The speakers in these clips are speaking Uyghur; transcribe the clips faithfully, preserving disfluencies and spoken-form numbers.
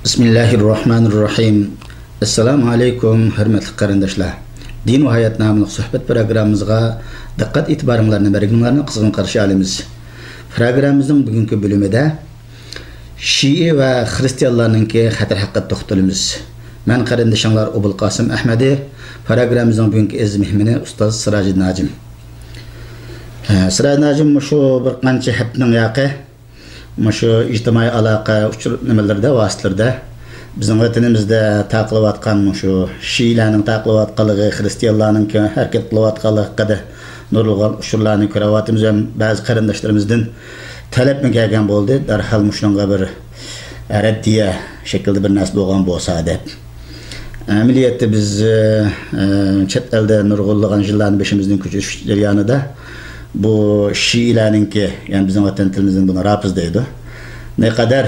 بىسمىللاھىررەھمانىررەھىم. ئەسسالامۇ ئەلەيكۇم، ھۆرمەتلىك قېرىنداشلار. دىن ۋە ھايات ناملىق سۆھبەت پروگراممىمىزغا دىققەت ئېتىبارىڭلارنى بەرگىنىڭلارنى قىزغىن قارشى ئالىمىز. پروگراممىمىزنىڭ بۈگۈنكى بۆلۈمىدە شىئە ۋە خىرىستىيانلارنىڭكى خەتىرى ھەققىدە توختىلىمىز. مەن قېرىندىشىڭلار ئوبۇلقاسىم ئەھمەدى. پروگراممىمىزنىڭ بۈگۈنكى ئەزىز مېھمىنى ئۇستاز سىراجىدىن ھاجىم. ھە، سىراجىدىن ھاجىم، مۇشۇ بىر قانچە ھەپتىنىڭ ياقى مۇشۇ ئىجتىمائىي ئالاقە ئۇچۇر نېمىلىرىدە، ۋاسىتىلىرىدە بىزنىڭ ۋەتىنىمىزدە تارقىلىۋاتقان، مۇشۇ شىئىلەرنىڭ تارقىلىۋاتقانلىقى، خىرىستىيانلارنىڭ ھەرىكەت قىلىۋاتقانلىقى ھەققىدە نۇرغۇن ئۇچۇرلارنى كۆرۈۋاتىمىز ھەم بەزى قېرىنداشلىرىمىزدىن تەلەپمۇ كەلگەن بولدى، دەرھال مۇشۇنىڭغا بىر رەددىيە شەكلىدە بىر نەرسە بولغان بولسا دەپ. ئەمەلىيەتتە بىز، ئە، ئە، چەت ئەلدە نۇرغۇنلىغان يىللارنى بېشىمىزدىن كۆچۈرۈش جەريانىدا بۇ شىئىلەرنىڭكى، يەنى بىزنىڭ ۋەتەن تىلىمىزدىن بۇنى رافىز دەيدۇ، نەقەدەر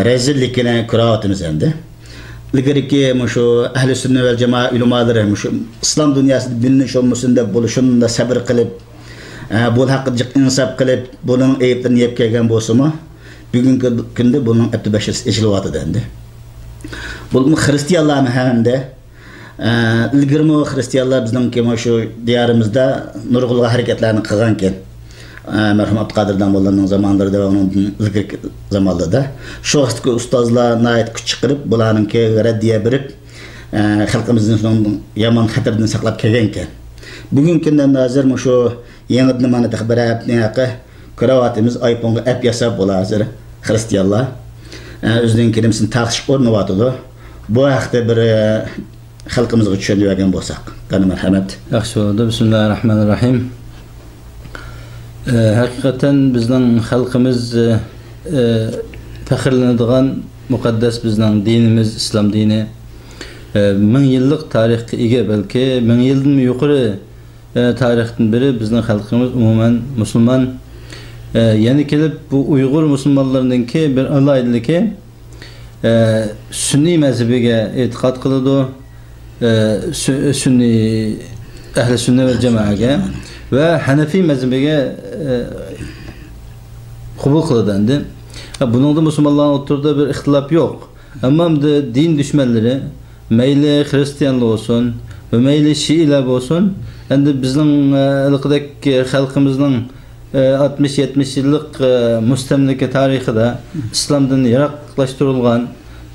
رەزىللىكىنى كۆرۈۋاتىمىز ئەمدى. ئىلگىرىكى مۇشۇ ئەھلى سۈننە ۋەل جامائە ئۆلىمالىرى مۇشۇ ئىسلام دۇنياسىدا بىلىنىش بولمىسۇن دەپ، بولۇشۇندا سەبر قىلىپ، ئە، بۇ ھەققىدە جىق ئىنساپ قىلىپ، بۇنىڭ ئەيىبلىرىنى يەپ كەلگەن بولسىمۇ، بۈگۈنكى كۈندە بۇنىڭ ئەپتى بەشىرىسى ئېچىلىۋاتىدۇ ئەمدى. بۇ خىرىستىيانلارمۇ ھەمدە، ئە، ئىلگىرىمۇ خىرىستىيانلار بىزنىڭكى مۇشۇ دىيارىمىزدا نۇرغۇنلىغان ھەرىكەتلەرنى قىلغانكەن. ئە، مەرھۇم ئابدۇقادىر داموللامنىڭ زامانلىرىدا ۋە ئۇنىڭدىن ئىلگىرىكى زامانلىرىدا. شۇ ۋاقىتتىكى ئۇستازلار ناھايىتى كۈچ چىقىرىپ، بۇلارنىڭكى رەددىيە بېرىپ، ئە، خەلقىمىزنى شۇنىڭ يامان خەتىرىدىن ساقلاپ كەلگەنكەن. بۈگۈنكى كۈندە ھازىر مۇشۇ يېڭىدىن مانا تېخى بىر ھەپتىنىڭ ھەققى كۆرۈۋاتىمىز، ئايفونغا ئەپ ياساپ بۇلار ھازىر خىرىستىيانلار، ئە، ئۆزىنىڭ كەلىمىسىنى تارقىتىشقا ئۇرۇنۇۋاتىدۇ. بۇ ھەقتە بىر، ئە، خەلقىمىزغا چۈشەندۈرۈۋەرگەن بولساق، قېنى مەرھەمەت. ياخشى بولدى. بىسمىللاھىررەھمانىررەھىم. ئە، ھەقىقەتەن بىزنىڭ خەلقىمىز، ئە، ئە، پەخىرلىنىدىغان مۇقەددەس بىزنىڭ دىنىمىز، ئىسلام دىنى. ئە، مىڭ يىللىق تارىخقا ئىگە، بەلكى مىڭ يىلدىنمۇ يۇقىرى ئە، تارىختىن بېرى بىزنىڭ خەلقىمىز ئومۇمەن مۇسۇلمان. ئە، يەنە كېلىپ بۇ ئۇيغۇر مۇسۇلمانلىرىنىڭكى بىر ئالاھىدىلىكى، ئە، سۈننىي مەزھىپىگە ئېتىقاد قىلىدۇ. ئە، سۈ-، سۈننىي، ئەھلى سۈننە ۋەل جامائەگە ۋە ھەنەفىي مەزھىپىگە، ئە، قوبۇل قىلىدۇ ئەمدى. ئە، بۇنىڭدا مۇسۇلمانلارنىڭ ئوتتۇرىدا بىر ئىختىلاپ يوق. ئەمما ئەمدى دىن دۈشمەنلىرى، مەيلى خىرىستىيانلار بولسۇن ۋە مەيلى شىئىلەر بولسۇن، ئەمدى بىزنىڭ، ئە، ھېلىقىدەك خەلقىمىزنىڭ، ئە، ئاتمىش، يەتمىش يىللىق، ئە، مۇستەملىكە تارىخىدا ئىسلامدىن يىراقلاشتۇرۇلغان،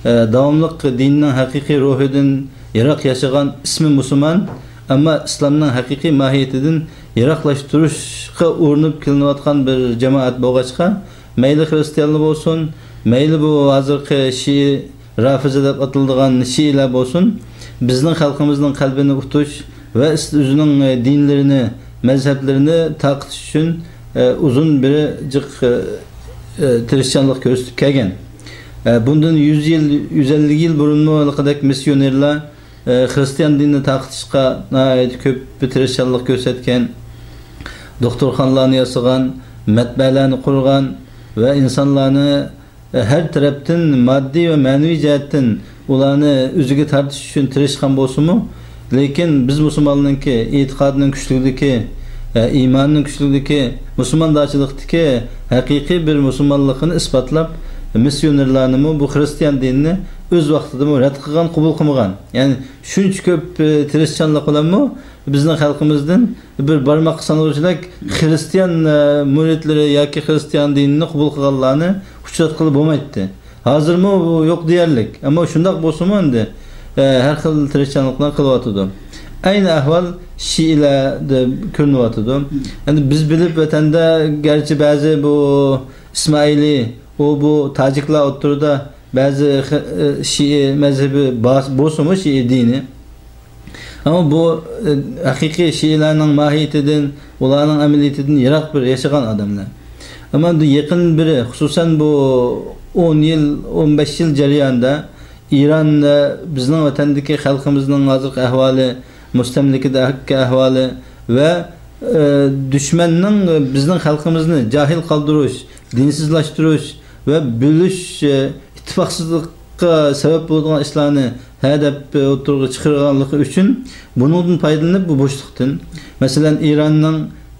ئە، داۋاملىق دىننىڭ ھەقىقىي روھىدىن يىراق ياشىغان ئىسمى مۇسۇلمان، ئەمما ئىسلامنىڭ ھەقىقىي ماھىيىتىدىن يىراقلاشتۇرۇشقا ئۇرۇنۇپ كېلىنىۋاتقان بىر جامائەت بولغاچقا، مەيلى خىرىستىيانلار بولسۇن، مەيلى بۇ ھازىرقى شىئە، رافىزە دەپ ئاتىلىدىغان شىئىلەر بولسۇن، بىزنىڭ خەلقىمىزنىڭ قەلبىنى ئۇتۇش ۋە ئىس-، ئۆزىنىڭ، ئە، دىنلىرىنى، مەزھەپلىرىنى تارقىتىش ئۈچۈن، ئە، ئۇزۇن بىر جىق، ئە، ئە، تىرىشچانلىق كۆرسىتىپ كەلگەن. ئە، بۇندىن يۈز يىل، يۈز ئەللىك يىل بۇرۇنمۇ ھېلىقىدەك مىسسىيونېرلار، ئە، خىرىستىيان دىنىنى تارقىتىشقا ناھايىتى كۆپ تىرىشچانلىق كۆرسەتكەن، دوختۇرخانىلارنى ياسىغان، مەتبەئەلەرنى قۇرغان ۋە ئىنسانلارنى ھەر تەرەپتىن ماددىي ۋە مەنىۋى جەھەتتىن ئۇلارنى ئۆزىگە تارتىش ئۈچۈن تىرىشقان بولسىمۇ، لېكىن بىز مۇسۇلمانلارنىڭكى ئېتىقادىنىڭ كۈچلۈكلۈكى، ئە، ئىمانىنىڭ كۈچلۈكلۈكى، مۇسۇلماندارچىلىقتىكى ھەقىقىي بىر مۇسۇلمانلىقىنى ئىسپاتلاپ، مىسسىيونېرلارنىمۇ بۇ خىرىستىيان دىنىنى ئۆز ۋاقتىدىمۇ رەت قىلغان، قوبۇل قىلمىغان. يەنى شۇنچە كۆپ، ئە، تىرىشچانلىق بىلەنمۇ بىزنىڭ خەلقىمىزدىن بىر بارماققا سانىغۇچىدەك خىرىستىيان، ئە، مۇرىتلىرى ياكى خىرىستىيان دىنىنى قوبۇل قىلغانلارنى ئۇچراتقىلى بولمايتتى. ھازىرمۇ بۇ يوق دېيەرلىك. ئەمما شۇنداق بولسىمۇ ئەمدى، ئە، ھەر خىل تىرىشچانلىقلار قىلىۋاتىدۇ. ئەينى ئەھۋال شىئىلەردە كۆرۈنۈۋاتىدۇ. ئەمدى بىز بىلىپ ۋەتەندە گەرچە بەزى بۇ ئىسمائىلىي، ئۇ بۇ تاجىكلار ئوتتۇرىدا بەزى خى-، ئە، شىئە مەزھىپى بار بولسىمۇ، شىئە دىنى. ئەمما بۇ، ئە، ھەقىقىي شىئىلەرنىڭ ماھىيىتىدىن، ئۇلارنىڭ ئەمەلىيىتىدىن يىراق بىر ياشىغان ئادەملەر. ئەمما ئەمدى يېقىن بىرى، خۇسۇسەن بۇ ئون يىل، ئون بەش يىل جەريانىدا ئىراندا بىزنىڭ ۋەتەندىكى خەلقىمىزنىڭ ھازىرقى ئەھۋالى، مۇستەملىكىدىكى ئەھۋالى ۋە، ئە، دۈشمەننىڭ بىزنىڭ خەلقىمىزنى جاھىل قالدۇرۇش، دىنسىزلاشتۇرۇش ۋە بۆلۈش، ئە، ئىتتىپاقسىزلىققا سەۋەب بولىدىغان ئىشلارنى ھە دەپ ئوتتۇرىغا چىقارغانلىقى ئۈچۈن، بۇنىڭدىن پايدىلىنىپ، بۇ بوشلۇقتىن، مەسىلەن، ئىراننىڭ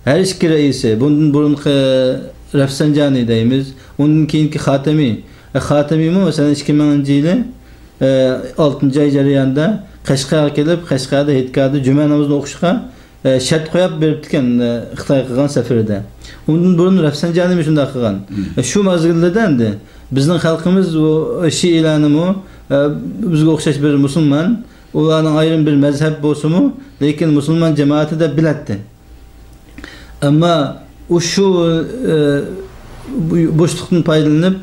ھەر ئىككى رەئىسى، بۇندىن بۇرۇنقى رەفسەنجانى دەيمىز، ئۇندىن كېيىنكى خاتەمى، خاتىمىمۇ، مەسىلەن، ئىككى مىڭىنچى يىلى، ئە، ئالتىنچى ئاي جەريانىدا قەشقەرگە كېلىپ، قەشقەردە ھېيتگاھدا جۈمە نامىزىنى ئوقۇشقا، ئە، شەرت قويۇپ بېرىپتىكەن، ئە، خىتايغا قىلغان سەپىرىدە. ئۇندىن بۇرۇن رەفسەنجانىمۇ شۇنداق قىلغان. مم. ئە، شۇ مەزگىلدە ئەمدى بىزنىڭ خەلقىمىز بۇ شىئىلەرنىمۇ، ئە، بىزگە ئوخشاش بىر مۇسۇلمان، ئۇلارنىڭ ئايرىم بىر مەزھەپ بولسىمۇ، لېكىن مۇسۇلمان جامائىتى دەپ بىلەتتى. ئەمما ئۇ شۇ، ئە، بۇ بوشلۇقتىن پايدىلىنىپ،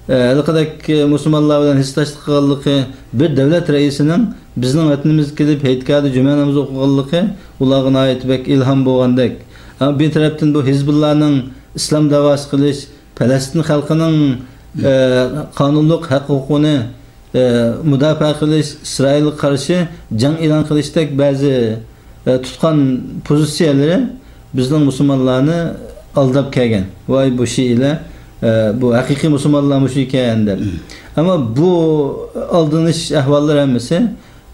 ئە، ھېلىقىدەك مۇسۇلمانلار بىلەن ھېسداشلىق قىلغانلىقى، بىر دەۋلەت رەئىسىنىڭ بىزنىڭ ۋەتىنىمىزگە كېلىپ ھېيتگاھدا جۈمە نامىزى ئوقۇغانلىقى ئۇلارغا ناھايىتى بەك ئىلھام بولغاندەك. ئەمما بىر تەرەپتىن بۇ ھىزبۇللانىڭ ئىسلام داۋاسى قىلىش، پەلەستىن خەلقىنىڭ، ئە، قانۇنلۇق ھەق ھوقۇقىنى ئە، مۇداپىئە قىلىش، ئىسرائىلغا قارشى جەڭ ئېلان قىلىشتەك بەزى، ئە، تۇتقان پوزىتسىيەلىرى بىزنىڭ مۇسۇلمانلارنى ئالداپ كەلگەن. ۋاي، بۇ شىئىلەر، ئە، بۇ ھەقىقىي مۇسۇلمانلارمۇ شۇ ئىكەن دەپ. مم. ئەمما بۇ ئالدىنىش ئەھۋاللىرى ھەممىسى،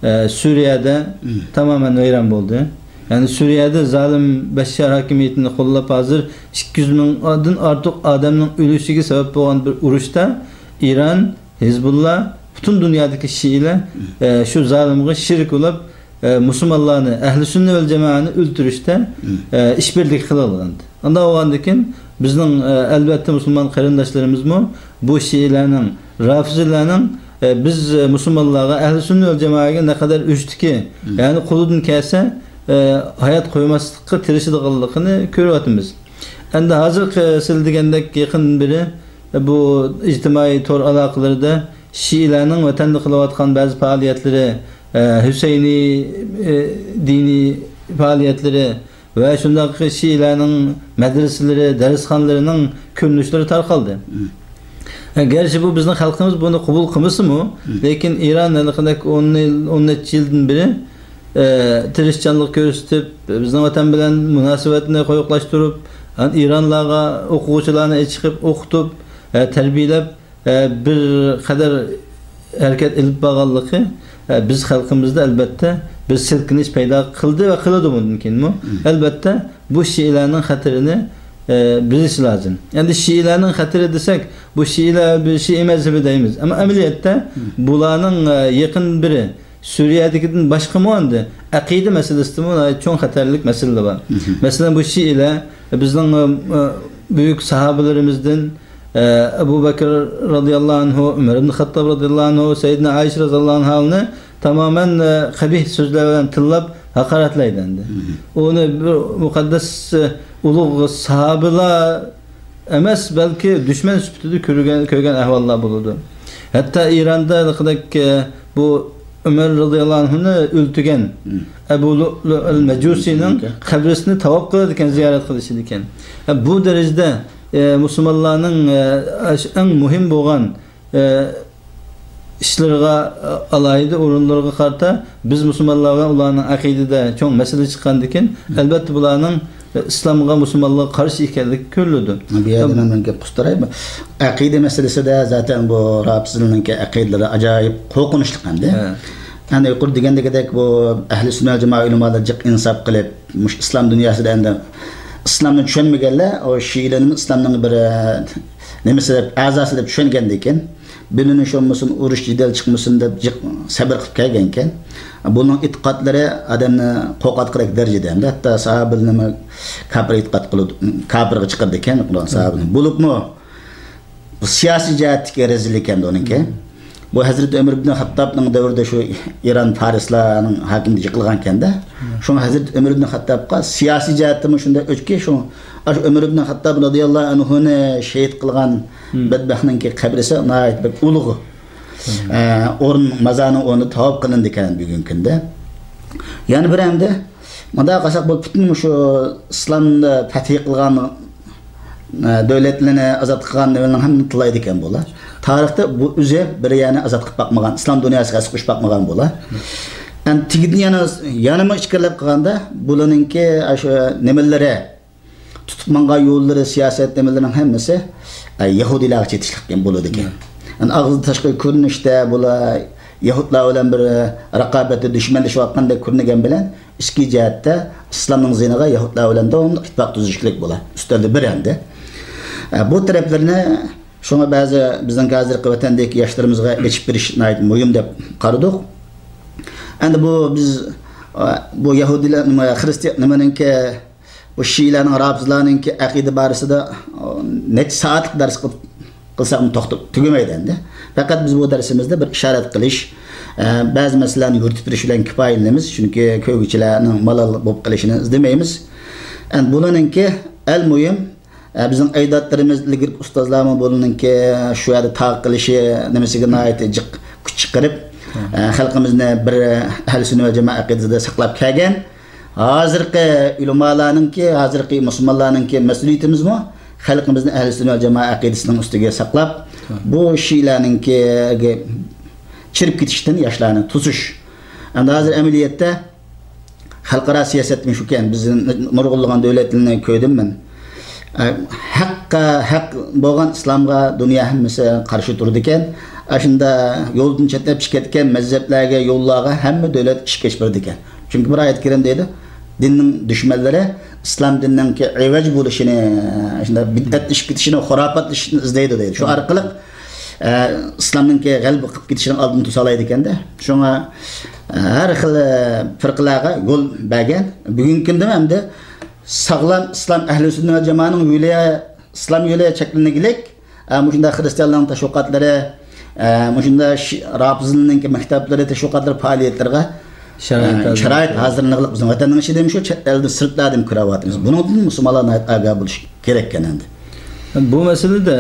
ئە، سۈرىيەدە مم. تامامەن ۋەيران بولدى. يەنى سۈرىيەدە زالىم بەششار ھاكىمىيىتىنى قوللاپ، ھازىر ئىككى يۈز مىڭدىن ئارتۇق ئادەمنىڭ ئۆلۈشىگە سەۋەب بولغان بىر ئۇرۇشتا ئىران، ھىزبۇللا، پۈتۈن دۇنيادىكى شىئىلەر، ئە، شۇ زالىمغا شېرىك بولۇپ، ئە، مۇسۇلمانلارنى، ئەھلى سۈننە ۋەل جامائەنى ئۆلتۈرۈشتە، ئە، ئىشبىرلىكى قىلىۋالغان. ئانداق بولغاندىكىن، بىزنىڭ، ئە، ئەلۋەتتە، مۇسۇلمان قېرىنداشلىرىمىزمۇ بۇ شىئىلەرنىڭ، رافىزىلەرنىڭ، ئە، بىز، ئە، مۇسۇلمانلارغا، ئەھلى سۈننە ۋەل جامائەگە نەقەدەر ئۆچتىكى، يەنى قولىدىن كەلسە، ئە، ھايات قويماسلىققا تىرىشىدىغانلىقىنى كۆرۈۋاتىمىز. ئەمدى ھازىرقى سىز دېگەندەك يېقىن بىرى، بۇ ئىجتىمائىي تور ئالاقىلىرىدە شىئىلەرنىڭ ۋەتەندە قىلىۋاتقان بەزى پائالىيەتلىرى، ئە، ھۈسەينىي، ئە، دىنىي پائالىيەتلىرى ۋە شۇنداق شىئىلەرنىڭ مەدرىسىلىرى، دەرسخانىلىرىنىڭ كۆرۈنۈشلىرى تارقالدى. مم. ئە، گەرچە بۇ بىزنىڭ خەلقىمىز بۇنى قوبۇل قىلمىسىمۇ، مم. لېكىن ئىران ھېلىقىدەك ئون يىل، ئون نەچچە يىلدىن بېرى ئە، تىرىشچانلىق كۆرسىتىپ، بىزنىڭ ۋەتەن بىلەن مۇناسىۋەتنى قويۇقلاشتۇرۇپ، ئان-، ئىرانلارغا ئوقۇغۇچىلارنى چىقىپ ئوقۇتۇپ، ئە، تەربىيەلەپ، ئە، بىر قەدەر ھەرىكەت ئېلىپ بارغانلىقى، ئە، بىز خەلقىمىزدە ئەلۋەتتە بىر سىلكىنىش پەيدا قىلدى ۋە قىلىدۇ بۇندىن كېيىنمۇ. مم. ئەلۋەتتە بۇ شىئىلەرنىڭ خەتىرىنى، ئە، بىلىش لازىم. ئەمدى شىئىلەرنىڭ خەتىرى دېسەك، بۇ شىئىلەر بىر شىئى مەزھىپى دەيمىز. ئەمما ئەمەلىيەتتە مم. بۇلارنىڭ، ئە، يېقىن بىرى سۈرىيەدىكىدىن باشقىمۇ ئەمدى ئەقىدە مەسىلىسىدىمۇ ناھايىتى چوڭ خەتەرلىك مەسىلىلەر بار. مم. مەسىلەن، بۇ شىئىلەر بىزنىڭ، ئە، بۈيۈك ساھابىلىرىمىزدىن، ئە، ئەبۇ بەكىر رازىياللاھۇ ئەنھۇ، ئۆمەر ئىبن خەتتاب رازىياللاھۇ ئەنھۇ، سەييىدىنا ئائىشە رازىياللاھۇ ئەنھانى تامامەن، ئە، قەبىھ سۆزلەر بىلەن تىللاپ ھاقارەتلەيدۇ ئەمدى. مم. ئۇنى بىر مۇقەددەس، ئە، ئۇلۇغ ساھابىلار ئەمەس، بەلكى دۈشمەن سۈپىتىدە كۆرگەن، كۆرگەن ئەھۋاللار بولىدۇ. ھەتتا ئىراندا ھېلىقىدەك، ئە، بۇ ئۆمەر رازىياللاھۇ ئەنھۇنى ئۆلتۈرگەن مم. ئەبۇ لۇئلۇئەل مەجۇسىنىڭ مم. قەبرىسىنى تاۋاپ قىلىدىكەن، زىيارەت قىلىشىدىكەن. ئە، بۇ دەرىجىدە، ئە، مۇسۇلمانلارنىڭ، ئە، ئەش-، ئەڭ مۇھىم بولغان، ئە، ئىشلىرىغا، ئە، ئالاھىدە ئورۇنلىرىغا قارىتا بىز مۇسۇلمانلار بىلەن ئۇلارنىڭ ئەقىدىدە چوڭ مەسىلە چىققاندىكىن، مم. ئەلۋەتتە بۇلارنىڭ ئىسلامغا، مۇسۇلمانلىققا قارشى ئىكەنلىكى كۆرۈلىدۇ. بۇ يەردە مەن بىر گەپ قىستۇراي. ئەقىدە مەسىلىسىدە زاتەن بۇ رافىزلارنىڭكى ئەقىدىلىرى ئاجايىپ قورقۇنچلۇق ئەمدى. ھە. ئەنە يۇقىرىدا دېگەندىكىدەك بۇ ئەھلى سۈننە ۋەل جامائە ئۆلىمالىرى جىق ئىنساپ قىلىپ، مۇشۇ ئىسلام دۇنياسىدا ئەمدى ئىسلامنى چۈشەنمىگەنلەر ئۇ شىئىلەرنى ئىسلامنىڭ بىر، ئە، نېمىسى دەپ، ئەزاسى دەپ چۈشەنگەندىكىن، بىلىنىش بولمىسۇن، ئۇرۇش جېدەل چىقمىسۇن دەپ جىق سەبىر قىلىپ كەلگەنكەن. بۇنىڭ ئېتىقادلىرى ئادەمنى قورقۇتقۇدەك دەرىجىدە، ھەتتا ساھابىلىرىنىمۇ كاپىر ئېتىقاد قىلىدۇ، كاپىرغا چىقىرىدىكەن ساھابىنى. بولۇپمۇ بۇ سىياسىي جەھەتتىكى رەزىللىكى ئەمدى ئۇنىڭكى. بۇ ھەزرىتى ئۆمەر ئىبن خەتتابنىڭ دەۋرىدە شۇ ئىران پارسلارنىڭ ھاكىمىيىتى يىقىلغانكەن-دە. شۇڭا ھەزرىتى ئۆمەر ئىبن خەتتابقا سىياسىي جەھەتتىمۇ شۇنداق ئۆچكە، شۇڭا ئاشۇ ئۆمەر ئىبن خەتتاب رازىياللاھۇ ئەنھۇنى شېھىت قىلغان بەدبەختنىڭكى قەبرىسى ناھايىتى بەك ئۇلۇغ، ئە، ئورۇن، مازارنىڭ ئورنىدا تاۋاپ قىلىنىدىكەن بۈگۈنكى كۈندە. يەنە بىر ئەمدى مۇنداق قارىساق، بۇ پۈتۈن مۇشۇ ئىسلامنى پەتھى قىلغان، ئە، دۆلەتلەرنى ئازاد قىلغان نېمىلەرنىڭ ھەممىنى تىللايدىكەن بۇلار. تارىختا بۇ ئۆزى بىر يەرنى ئازاد قىلىپ باقمىغان، ئىسلام دۇنياسىغا ھەسسە قوشۇپ باقمىغان بۇلار. ئەمدى تېگىدىن يەنە، يەنىمۇ ئىچكىرىلەپ قىلغاندا، بۇلارنىڭكى ئاشۇ نېمىلىرى، تۇتۇپ ماڭغان يوللىرى، سىياسەت نېمىلىرىنىڭ ھەممىسى، ئە، يەھۇدىيلارغا چېتىشلىق بولىدىكەن. يەنى ئاغزى تاشقى كۆرۈنۈشتە بۇلار يەھۇدلار بىلەن بىر رىقابەتتە، دۈشمەنلىشىۋاتقاندەك كۆرۈنگەن بىلەن، ئىچكى جەھەتتە ئىسلامنىڭ زىيىنىغا يەھۇدلار بىلەن داۋاملىق ئىتتىپاق تۈزۈشلۈك بۇلار. ئۈستەلدە بىر ئەمدى. ئە، بۇ تەرەپلىرىنى شۇڭا بەزى بىزنىڭ ھازىرقى ۋەتەندىكى ياشلىرىمىزغا ئېچىپ بېرىش ناھايىتى مۇھىم دەپ قارىدۇق. ئەمدى بۇ بىز، ئە، بۇ يەھۇدىيلار، نېمە، خرىستىيان، نېمىنىڭكى، بۇ شىئىلەرنىڭ، رافىزلارنىڭكى ئەقىدە بارىسىدا، ئە، نەچچە سائەتلىك دەرس قىلىپ، قىلساقمۇ توختاپ تۈگىمەيدۇ ئەمدى. پەقەت بىز بۇ دەرسىمىزدە بىر ئىشارەت قىلىش، ئە، بەزى مەسىلىلەرنى يورۇتۇپ بېرىش بىلەن كۇپايىلىنىمىز. چۈنكى كۆرگۈچىلەرنىڭ مالال بولۇپ قېلىشىنى ئىزدىمەيمىز. ئەمدى بۇلارنىڭكى، ئەل مۇھىم، ئە، بىزنىڭ ئەجدادلىرىمىز، ئىلگىرىكى ئۇستازلارمۇ بۇلارنىڭكى شۇ يەردە تاغ قىلىشى نېمىسىگە ناھايىتى جىق كۈچ چىقىرىپ، ئە، خەلقىمىزنى بىر ئەھلى سۈننە ۋەل جامائە ئەقىدىسىدە ساقلاپ كەلگەن. ھازىرقى ئۆلىمالارنىڭكى، ھازىرقى مۇسۇلمانلارنىڭكى مەسئۇلىيىتىمىزمۇ خەلقىمىزنى ئەھلى سۈننە ۋەل جامائە ئەقىدىسىنىڭ ئۈستىگە ساقلاپ، بۇ شىئىلەرنىڭكىگە چىرىپ كېتىشتىن ياشلارنى توسۇش. ئەمدى ھازىر ئەمەلىيەتتە خەلقئارا سىياسەتمۇ شۇكەن، بىز نۇرغۇنلىغان دۆلەتلەرنى كۆردۈم مەن. ئە، ھەققە ھەق بولغان ئىسلامغا دۇنيا ھەممىسى قارشى تۇرىدىكەن. ئاشۇندا يولدىن چەتنەپ چىقىپ كەتكەن مەزھەپلەرگە، يوللارغا ھەممە دۆلەت ئىشىك ئېچىپ بېرىدىكەن. چۈنكى بىر ئايەت كەرىم دەيدۇ، دىننىڭ دۈشمەنلىرى ئىسلام دىنىنىڭكى ئەۋج بولۇشىنى، شۇنداق بىدئەتلىشىپ كېتىشىنى، خۇراپاتلىشىشنى ئىزدەيدۇ دەيدۇ. شۇ ئارقىلىق، ئە، ئىسلامنىڭكى غەلىبە قىلىپ كېتىشىنىڭ ئالدىنى توسالايدىكەندە. شۇڭا، ئە، ھەر خىل پىرقىلەرگە يول بەرگەن. بۈگۈنكى كۈندىمۇ ئەمدى ساغلام ئىسلام، ئەھلى سۈننە ۋەل جامائەنىڭ يولى، ئىسلام يولى چەكلىنىگلىك، ئە، مۇشۇنداق خرىستىيانلارنىڭ تەشۋىقاتلىرى، ئە، مۇشۇنداق شى-، رافىزلارنىڭكى مەكتەپلىرى، تەشۋىقاتلىرى، پائالىيەتلىرىگە، شارائىت ئە، ھازىرلىنىدۇ. شارائىت ھازىرلىنىغلىق بىزنىڭ ۋەتەننىڭ ئىچىدىمۇ شۇ، چەت ئەلدە، سىرتلاردىمۇ كۆرۈۋاتىمىز. بۇنىڭدىن مۇسۇلمانلار ناھايىتى ئاگاھ بولۇشى كېرەككەن ئەمدى. بۇ مەسىلىدە،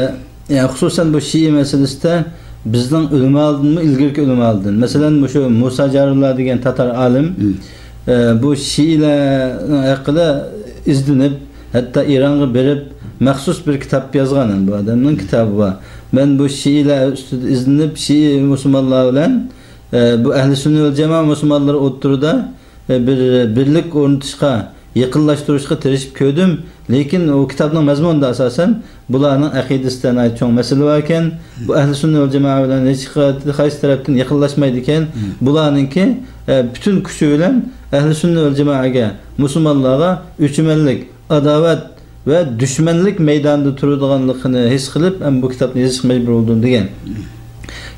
يەنى خۇسۇسەن بۇ شىئە مەسىلىسىدە بىزنىڭ ئۆلىمالىدىنمۇ، ئىلگىرىكى ئۆلىمالىدىن، مەسىلەن، مۇشۇ مۇسا جارۇللا دېگەن تاتار ئالىم، مم. ئە، بۇ شىئىلەرنىڭ ھەققىدە ئىزدىنىپ، ھەتتا ئىرانغا بېرىپ، مەخسۇس بىر كىتاب يازغان، بۇ ئادەمنىڭ كىتابى بار. مەن بۇ شىئىلەر ئۈستىدە ئىزدىنىپ، شىئە مۇسۇلمانلار بىلەن، ئە، بۇ ئەھلى سۈننە ۋەل جامائە مۇسۇلمانلىرى ئوتتۇرىدا، ئە، بىر بىرلىك ئورنىتىشقا، يېقىنلاشتۇرۇشقا تىرىشىپ كۆردۈم. لېكىن ئۇ كىتابنىڭ مەزمۇنىدا ئاساسەن بۇلارنىڭ ئەقىدىسىدە ناھايىتى چوڭ مەسىلە باركەن. بۇ ئەھلى سۈننە ۋەل جامائە بىلەن ھېچ قايسى تەرەپتىن يېقىنلاشمايدىكەن. مم. بۇلارنىڭكى، ئە، پۈتۈن كۈچى بىلەن ئەھلى سۈننە ۋەل جامائەگە، مۇسۇلمانلارغا ئۆچمەنلىك، ئاداۋەت ۋە دۈشمەنلىك مەيدانىدا تۇرىدىغانلىقىنى ھېس قىلىپ، ھەم بۇ كىتابنى يېزىشقا مەجبۇر بولدۇم دېگەن.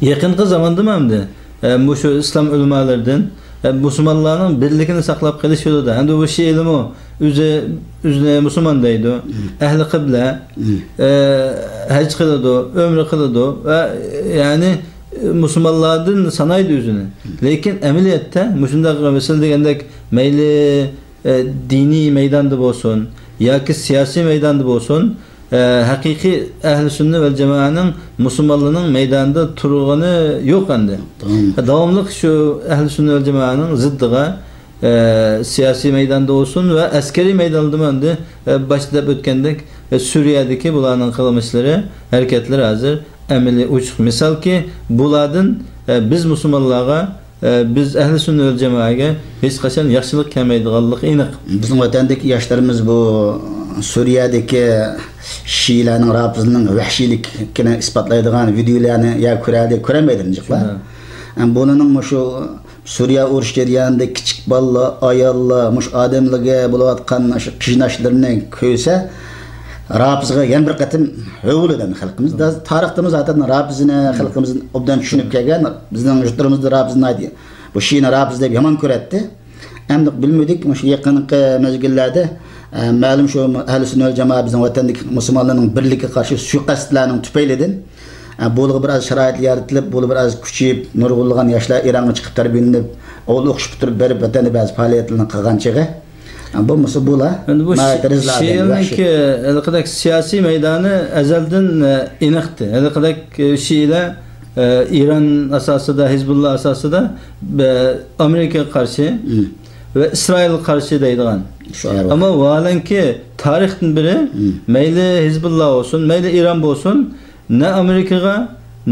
يېقىنقى زاماندىمۇ ئەمدى، ئە، مۇشۇ ئىسلام ئۆلىمالىرىدىن، ئە، مۇسۇلمانلارنىڭ بىرلىكىنى ساقلاپ قېلىش يولىدا، ئەمدى بۇ شىئىلىمۇ ئۆزى، ئۆزىنى مۇسۇلمان دەيدۇ، مم. ئەھلى قىبلە، مم. ئە، ھەج قىلىدۇ، ئۆمرە قىلىدۇ ۋە، يەنى، مۇسۇلمانلاردىن سانايدۇ ئۆزىنى. مم. لېكىن ئەمەلىيەتتە مۇشۇنداق مەسىلە دېگەندەك مەيلى ئە، دىنىي مەيداندا بولسۇن ياكى سىياسىي مەيداندا بولسۇن، ئە، ھەقىقىي ئەھلى سۈننە ۋەل جامائەنىڭ، مۇسۇلمانلارنىڭ مەيداندا تۇرغىنى يوق ئەمدى. تامام. داۋاملىق شۇ ئەھلى سۈننە ۋەل جامائەنىڭ زىددىغا، ئە، سىياسىي مەيداندا بولسۇن ۋە ئەسكىرىي مەيدانلىرىمۇ ئەمدى، ئە، باشتا دەپ ئۆتكەندەك، ئە، سۈرىيەدىكى بۇلارنىڭ قىلمىشلىرى، ھەرىكەتلىرى ھازىر ئەمەلىي ئوچۇق مىسالكى، بۇلاردىن، ئە، بىز مۇسۇلمانلارغا ئە، بىز ئەھلى سۈننە ۋەل جامائەگە ھېچقاچان ياخشىلىق كەلمەيدىغانلىقى ئېنىق. بىزنىڭ ۋەتەندىكى ياشلىرىمىز بۇ سۈرىيەدىكى شىئىلەرنىڭ، رافىزنىڭ ۋەھشىيلىكىنى ئىسپاتلايدىغان ۋىدېئولارنى يا كۆرەلدى، كۆرەلمەيدۇ جىقلار. شۇنداق. ئە، بۇنىڭ مۇشۇ سۈرىيە ئۇرۇش جەريانىدا كىچىك بالىلار، ئاياللار، مۇشۇ ئادەملەرگە بولۇۋاتقان شۇ قىيناشلىرىنى كۆرسە، رافىزغا يەنە بىر قېتىم ھۆۋلىدى خەلقىمىز. دا-، تارىختىمىز زاتەن رافىزنى خەلقىمىز ئوبدان چۈشىنىپ كەلگەن. بىزنىڭ يۇرتلىرىمىزدا رافىز ناھايىتى بۇ شىئىنى رافىز دەپ يامان كۆرەتتى. ئەمدى بىلمىدۇق، مۇشۇ يېقىنقى مەزگىللەردە، ئە، مەلۇم شۇ ئەھلى سۈننە ۋەل جامائە بىزنىڭ ۋەتەندىكى مۇسۇلمانلارنىڭ بىرلىكىگە قارشى سۇيىقەستلەرنىڭ تۈپەيلىدىن، ئە، بۇلارغا بىر ئاز شارائىت يارىتىلىپ، بۇلار بىر ئاز كۈچىيىپ، نۇرغۇنلىغان ياشلار ئىرانغا چىقىپ تەربىيەلىنىپ، ئوقۇش پۈتتۈرۈپ بېرىپ، ۋەتەندە بەزى پائالىيەتلەرنى قىلغان چېغى. بولمىسا بۇلار ئەمدى بۇ ناھايىتى شى-، رىزىل ئادەم، شىئىلنىڭكى ۋەھشىي. ھېلىقىدەك سىياسىي مەيدانى ئەزەلدىن، ئە، ئېنىقتى. ھېلىقىدەك، ئە، شىئىلەر، ئە، ئىران ئاساسىدا، ھىزبۇللا ئاساسىدا، ئە، ئامېرىكىغا قارشى مم. ۋە ئىسرائىلغا قارشى دەيدىغان. شۇ ئەۋەل. ئەمما ۋاھالەنكى، تارىختىن بېرى مم. مەيلى ھىزبۇللا بولسۇن، مەيلى ئىران بولسۇن، نە ئامېرىكىغا،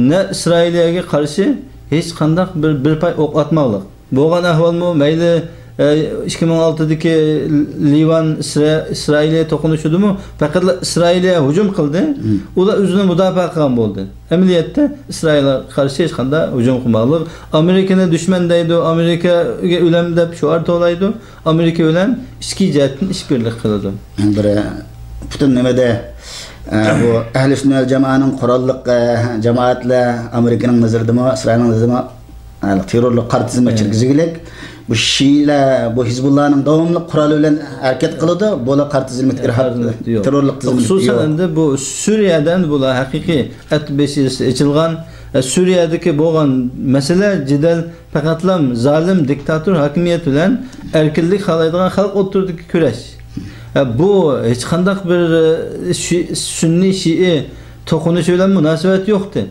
نە ئىسرائىلىيەگە قارشى ھېچقانداق بىر، بىر پاي ئوق ئاتماقلىق. بولغان ئەھۋالمۇ مەيلى، ئە، ئىككى مىڭ ئالتىدىكى لىۋان ئىسرا-، ئىسرائىلىيە توقۇنۇشىدىمۇ پەقەتلا ئىسرائىلىيە ھۇجۇم قىلدى. مم. ئۇلار ئۆزىنى مۇداپىئە قىلغان بولدى. ئەمەلىيەتتە ئىسرائىلغا قارشى ھېچقانداق ھۇجۇم قىلماقلىق. ئامېرىكىنى دۈشمەن دەيدۇ، ئامېرىكىگە ئۆلەم دەپ شوئار توۋلايدۇ. ئامېرىكا بىلەن ئىچكى جەھەتتىن ئىشبىرلىك قىلىدۇ. بىر پۈتۈن نېمىدە ئە، بۇ ئەھلى سۈننە ۋەل جامائەنىڭ قوراللىق، ئە، جامائەتلەر ئامېرىكىنىڭ نەزىرىدىمۇ، ئىسرائىلنىڭ نەزىرىدىمۇ، ئە، تېررورلۇق قارا تىزىمغا كىرگۈزگۈلۈك. بۇ شىئىلەر، بۇ ھىزبۇللانىڭ داۋاملىق قورالى بىلەن ھەرىكەت قىلىدۇ. بۇلار قارا تىزىملىك ئىرھاب، تېررورلۇق تىزىملىك. خۇسۇسەن ئەمدى بۇ سۈرىيەدە ئەمدى بۇلار ھەقىقىي ئەتبېشى ئېچىلغان، ئە، سۈرىيەدىكى بولغان مەسىلە، جېدەل پەقەتلا زالىم دىكتاتور ھاكىمىيەت بىلەن ئەركىنلىك خالايدىغان خەلق ئوتتۇرىدىكى كۈرەش. ئە، بۇ ھېچقانداق بىر، ئە، شى-، سۈننىي شىئى توقۇنۇشى بىلەن مۇناسىۋەت يوقتى.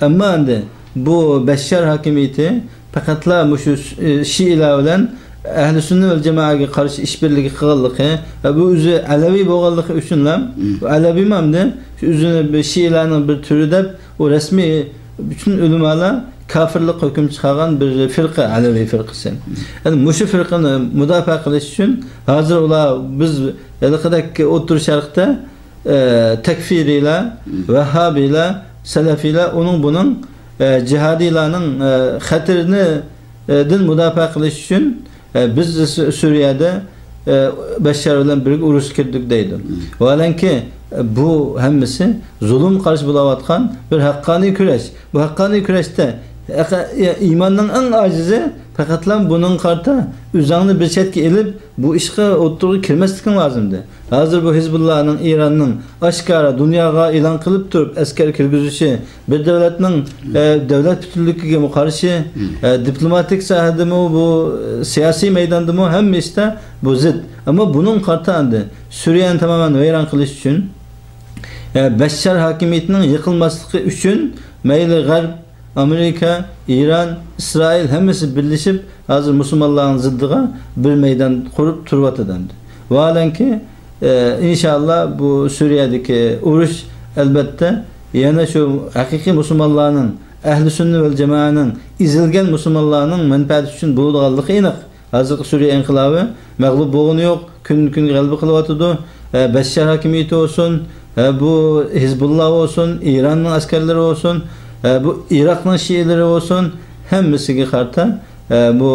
ئەمما ئەمدى بۇ بەششار ھاكىمىيىتى پەقەتلا مۇشۇ، ئە، شىئىلار بىلەن ئەھلى سۈننە ۋەل جامائەگە قارشى ئىش بىرلىكى قىلغانلىقى ۋە بۇ ئۆزى ئەلەۋى بولغانلىقى ئۈچۈنلا، بۇ ئەلەۋىمۇ ئەمدى شۇ ئۆزىنى بىر شىئىلارنىڭ بىر تۈرى دەپ، ئۇ رەسمىي بۈتۈن ئۆلىمالار كاپىرلىق ھۆكۈم چىقارغان بىر فىرقە، ئەلەۋى فىرقىسى. يەنى مۇشۇ فىرقىنى مۇداپىئە قىلىش ئۈچۈن ھازىر ئۇلار بىز ھېلىقىدەك ئوتتۇرا شەرقتە، ئە، تەكفىرىيلار، ۋەھھابىيلار، سەلەفىيلار، ئۇنىڭ بۇنىڭ، ئە، جىھادىيلارنىڭ، ئە، خەتىرىنى، ئە، دىن مۇداپىئە قىلىش ئۈچۈن ئە، بىز سۈ-، سۈرىيەدە، ئە، بەششار بىلەن بىرگە ئۇرۇشقا كىردۇق دەيدۇ. ۋاھالەنكى، ئە، بۇ ھەممىسى زۇلۇم قارشى بولاۋاتقان بىر ھەققانىي كۈرەش. بۇ ھەققانىي كۈرەشتە ئەقە-، ئە، ئىماننىڭ ئەڭ ئاجىزى پەقەتلا بۇنىڭغا قارىتا ئۆزۈڭنى بىر چەتكە ئېلىپ، بۇ ئىشقا ئوتتۇرىغا كىرمەسلىكىڭ لازىمدى. ھازىر بۇ ھىزبۇللانىڭ، ئىراننىڭ ئاشكارا دۇنياغا ئېلان قىلىپ تۇرۇپ ئەسكەر كىرگۈزۈشى، بىر دۆلەتنىڭ، ئە، دۆلەت پۈتۈنلۈكىگىمۇ قارشى، ئە، دىپلوماتىك ساھەدىمۇ، بۇ، ئە، سىياسىي مەيداندىمۇ ھەممە ئىشتا بۇ زىت. ئەمما بۇنىڭغا قارىتا ئەمدى سۈرىيەنى تامامەن ۋەيران قىلىش ئۈچۈن، ئە، بەششار ھاكىمىيىتىنىڭ يىقىلماسلىقى ئۈچۈن مەيلى غەرب، ئامېرىكا، ئىران، ئىسرائىل ھەممىسى بىرلىشىپ ھازىر مۇسۇلمانلارنىڭ زىددىغا بىر مەيدان قۇرۇپ تۇرۇۋاتىدۇ ئەمدى. ۋاھالەنكى، ئە، ئىنشاللا بۇ سۈرىيەدىكى ئۇرۇش ئەلۋەتتە يەنە شۇ ھەقىقىي مۇسۇلمانلارنىڭ، ئەھلى سۈننە ۋەل جامائەنىڭ، ئېزىلگەن مۇسۇلمانلارنىڭ مەنپەئەتى ئۈچۈن بولىدىغانلىقى ئېنىق. ھازىرقى سۈرىيە ئىنقىلابى مەغلۇپ بولغىنى يوق، كۈندىن كۈنگە غەلىبە قىلىۋاتىدۇ. ئە، بەششار ھاكىمىيىتى بولسۇن، ئە، بۇ ھىزبۇللا بولسۇن، ئىراننىڭ ئەسكەرلىرى بولسۇن، ئە، بۇ ئىراقنىڭ شىئىلىرى بولسۇن، ھەممىسىگە قارىتا، ئە، بۇ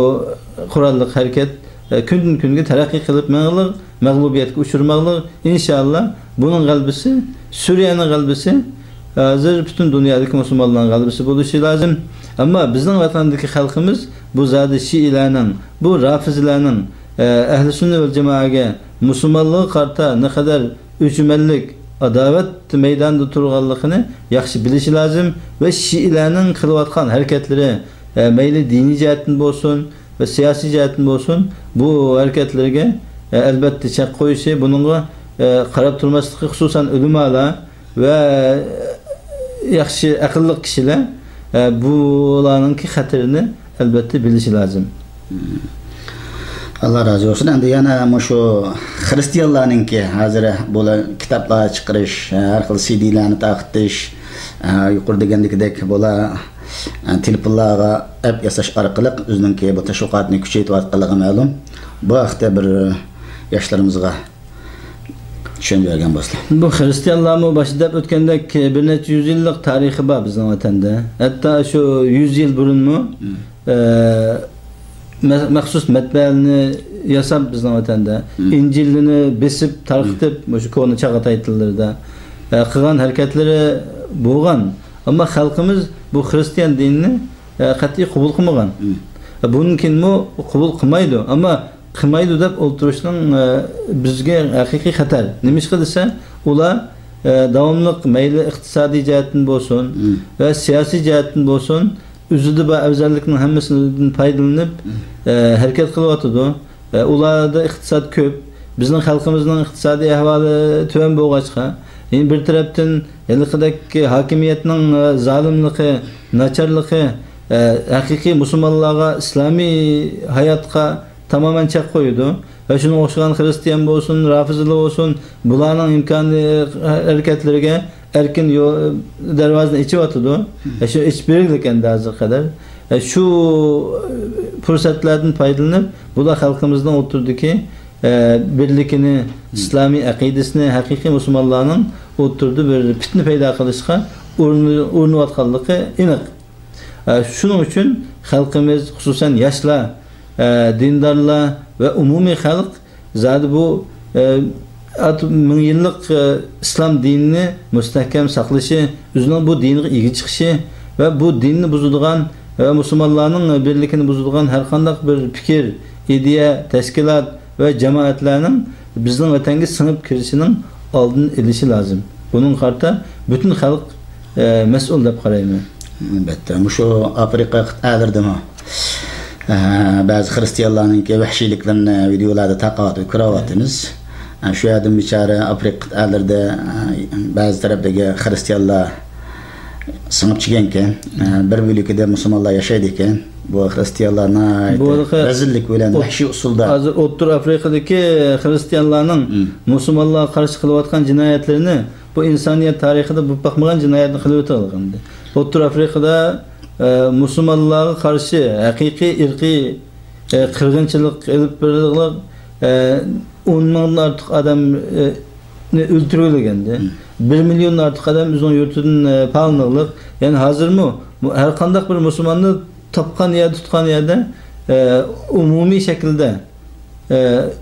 قوراللىق ھەرىكەت، ئە، كۈندىن كۈنگە تەرەققىي قىلىپ مېڭىلىق، مەغلۇبىيەتكە ئۇچرىماقلىق. ئىنشاللا بۇنىڭ غەلىبىسى، سۈرىيەنىڭ غەلىبىسى، ھازىر پۈتۈن دۇنيادىكى مۇسۇلمانلارنىڭ غەلىبىسى بولۇشى لازىم. ئەمما بىزنىڭ ۋەتەندىكى خەلقىمىز بۇ زادى شىئىلەرنىڭ، بۇ رافىزىلەرنىڭ، ئە، ئەھلى سۈننە ۋەل جامائەگە، مۇسۇلمانلىققا قارىتا نەقەدەر ئۆچمەنلىك، ئاداۋەت مەيدانىدا تۇرغانلىقىنى ياخشى بىلىشى لازىم ۋە شىئىلەرنىڭ قىلىۋاتقان ھەرىكەتلىرى، ئە، مەيلى دىنىي جەھەتتىن بولسۇن ۋە سىياسىي جەھەتتىن بولسۇن، بۇ ھەرىكەتلىرىگە، ئە، ئەلۋەتتە چەك قويۇشى، بۇنىڭغا، ئە، قاراپ تۇرماسلىقى، خۇسۇسەن ئۆلىمالار ۋە ياخشى ئەقىللىق كىشىلەر، ئە، بۇلارنىڭكى خەتىرىنى ئەلۋەتتە بىلىشى لازىم. ئاللا رازى بولسۇن. ئەمدى يەنە مۇشۇ خىرىستىيانلارنىڭكى ھازىر بۇلار كىتابلار چىقىرىش، ھەر خىل سىدىلارنى تارقىتىش، يۇقىرىدا دېگەندىكىدەك بۇلار تېلېفونلارغا ئەپ ياساش ئارقىلىق ئۆزىنىڭكى بۇ تەشۋىقاتىنى كۈچەيتىۋاتقانلىقى مەلۇم. بۇ ھەقتە بىر ياشلىرىمىزغا چۈشەندۈرۈپ بەرگەن بولسىلا. بۇ خىرىستىيانلارمۇ باشتا دەپ ئۆتكەندەك بىر نەچچە يۈز يىللىق تارىخى بار بىزنىڭ ۋەتەندە. ھەتتا شۇ يۈز يىل بۇرۇنمۇ، ئە، مە-، مەخسۇس مەتبەئەنى ياساپ بىزنىڭ ۋەتەندە، ئىنجىلنى بېسىپ، تارقىتىپ، مۇشۇ كونا چاغاتاي تىللىرىدا، ئە، قىلغان ھەرىكەتلىرى بولغان. ئەمما خەلقىمىز بۇ خىرىستىيان دىنىنى، ئە، قەتئىي قوبۇل قىلمىغان. بۇندىن كېيىنمۇ قوبۇل قىلمايدۇ. ئەمما قىلمايدۇ دەپ ئولتۇرۇشنىڭ، ئە، بىزگە ھەقىقىي خەتەر. نېمىشقا دېسە، ئۇلار، ئە، داۋاملىق مەيلى ئىقتىسادىي جەھەتتىن بولسۇن ۋە سىياسىي جەھەتتىن بولسۇن، ئۆزىدە بار ئەۋزەللىكنىڭ ھەممىسىدىن پايدىلىنىپ، ئە، ھەرىكەت قىلىۋاتىدۇ. ئە، ئۇلاردا ئىقتىساد كۆپ. بىزنىڭ خەلقىمىزنىڭ ئىقتىسادىي ئەھۋالى تۆۋەن بولغاچقا، يەنە بىر تەرەپتىن ھېلىقىدەك ھاكىمىيەتنىڭ، ئە، زالىملىقى، ناچارلىقى، ئە، ھەقىقىي مۇسۇلمانلارغا، ئىسلامىي ھاياتقا تامامەن چەك قويىدۇ. ۋە شۇنىڭغا ئوخشىغان خىرىستىيان بولسۇن، رافىزىلار بولسۇن، بۇلارنىڭ ئىمكانىي ھەرىكەتلىرىگە ئەركىن يو-، دەرۋازىنى ئېچىۋاتىدۇ. ۋە شۇ ئېچىپ بېرىگلىك ئەمدى ھازىرغا قەدەر. ۋە شۇ پۇرسەتلەردىن پايدىلىنىپ، بۇلار خەلقىمىزنىڭ ئوتتۇرىدىكى، ئە، بىرلىكىنى، ئىسلامىي ئەقىدىسىنى، ھەقىقىي مۇسۇلمانلارنىڭ ئوتتۇرىدا بىر پىتنە پەيدا قىلىشقا ئۇرۇنۇ-، ئۇرۇنۇۋاتقانلىقى ئېنىق. ئە، شۇنىڭ ئۈچۈن خەلقىمىز، خۇسۇسەن ياشلار، ئە، دىندارلار ۋە ئومۇمىي خەلق زادى بۇ، ئە، ئات-، مىڭ يىللىق، ئە، ئىسلام دىنىنى مۇستەھكەم ساقلىشى، ئۆزىنىڭ بۇ دىنىغا ئىگە چىقىشى ۋە بۇ دىننى بۇزىدىغان ۋە مۇسۇلمانلارنىڭ بىرلىكىنى بۇزىدىغان ھەر قانداق بىر پىكىر، ئىدىيە، تەشكىلات ۋە جامائەتلەرنىڭ بىزنىڭ ۋەتەنگە سىڭىپ كىرىشىنىڭ ئالدىنى ئېلىشى لازىم. بۇنىڭغا قارىتا پۈتۈن خەلق، ئە، مەسئۇل دەپ قارايمەن. ئەلۋەتتە، مۇشۇ ئافرىقا قىتئەلىرىدىمۇ، ئە، بەزى خىرىستىيانلارنىڭكى ۋەھشىيلىكلىرىنى ۋىدېئولاردا تارقىتىۋاتىپ كۆرۈۋاتىمىز. ئە، شۇ يەردىن بىچارە ئافرىقا قىتئەلىرىدە، ئە، بەزى تەرەپلەرگە خىرىستىيانلار سىڭىپ چىققانكەن. ئە، بىر بۆلىكىدە مۇسۇلمانلار ياشايدىكەن. بۇ خىرىستىيانلار ناھايىتى بۇ ھېلىقى رەزىللىك بىلەن، ئوت-، ۋەھشىي ئۇسۇلدا. ھازىر ئوتتۇرا ئافرىقىدىكى خىرىستىيانلارنىڭ مم. مۇسۇلمانلارغا قارشى قىلىۋاتقان جىنايەتلىرىنى، بۇ ئىنسانىيەت تارىخىدا بولۇپ باقمىغان جىنايەتنى قىلىۋېتىۋالغان. ئوتتۇرا ئافرىقىدا، ئە، مۇسۇلمانلارغا قارشى ھەقىقىي ئىرقىي، ئە، قىرغىنچىلىق ئېلىپ بېرىلغان، ئە، ئون مىڭدىن ئارتۇق ئادەم، ئە، نى ئۆلتۈرۈۋېلىنگەن. مم. بىر مىليوندىن ئارتۇق ئادەم ئۆزىنىڭ يۇرتىدىن، ئە، پالىنىغلىق. يەنى ھازىرمۇ مۇ-، ھەر قانداق بىر مۇسۇلماننى تاپقان يەردە، تۇتقان يەردە، ئە، ئومۇمىي شەكىلدە، ئە،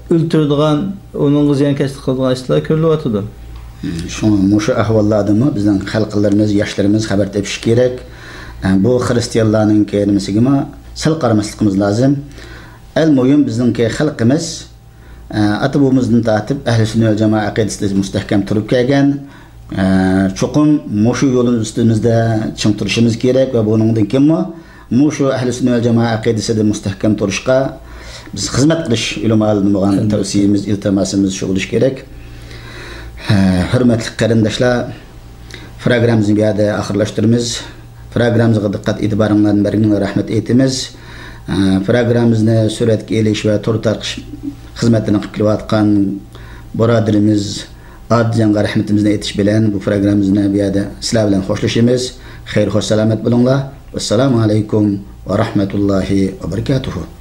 ئۆلتۈرىدىغان، ئۇنىڭغا زىيانكەشلىك قىلىدىغان ئىشلار كۆرۈلۈۋاتىدۇ. مم، شۇڭا مۇشۇ ئەھۋاللاردىنمۇ بىزنىڭ خەلقلىرىمىز، ياشلىرىمىز خەۋەر تېپىشى كېرەك. ئە، بۇ خىرىستىيانلارنىڭكى نېمىسىگىمۇ سەل قارىماسلىقىمىز لازىم. ئەل مۇھىم بىزنىڭكى خەلقىمىز ئاتا بوۋىمىزدىن تارتىپ ئەھلى سۈننە ۋەل جامائە ئەقىدىسىدە مۇستەھكەم تۇرۇپ كەلگەن. چوقۇم مۇشۇ يولىمىز ئۈستىمىزدە چىڭ تۇرۇشىمىز كېرەك ۋە بۇنىڭدىن كېيىنمۇ مۇشۇ ئەھلى سۈننە ۋەل جامائە ئەقىدىسىدە مۇستەھكەم تۇرۇشقا بىز خىزمەت قىلىش ئۆلىمالىرىدىن بولغان تەۋسىيىمىز، ئىلتىماسىمىز شۇ بولۇشى كېرەك. ھە، ھۆرمەتلىك قېرىنداشلار، پروگراممىمىزنى بۇ يەردە ئاخىرلاشتۇرىمىز. پروگراممىمىزغا دىققەت ئېتىبارىڭلارنى بەرگىنىڭلارغا رەھمەت ئېيتىمىز. ئە، پروگراممىمىزنى سۈرەتكە ئېلىش ۋە تور تارقىتىش خىزمەتلىرىنى قىلىپ كېلىۋاتقان بۇرادىرىمىز ئادىلجانغا رەھمىتىمىزنى ئېيتىش بىلەن بۇ پروگراممىمىزنى بۇ يەردە سىلەر بىلەن خوشلىشىمىز. خەير، خوش، سالامەت بولۇڭلار. ۋەسسالامۇ ئەلەيكۇم ۋە رەھمەتۇللاھى ۋە بەرىكاتۇھۇ.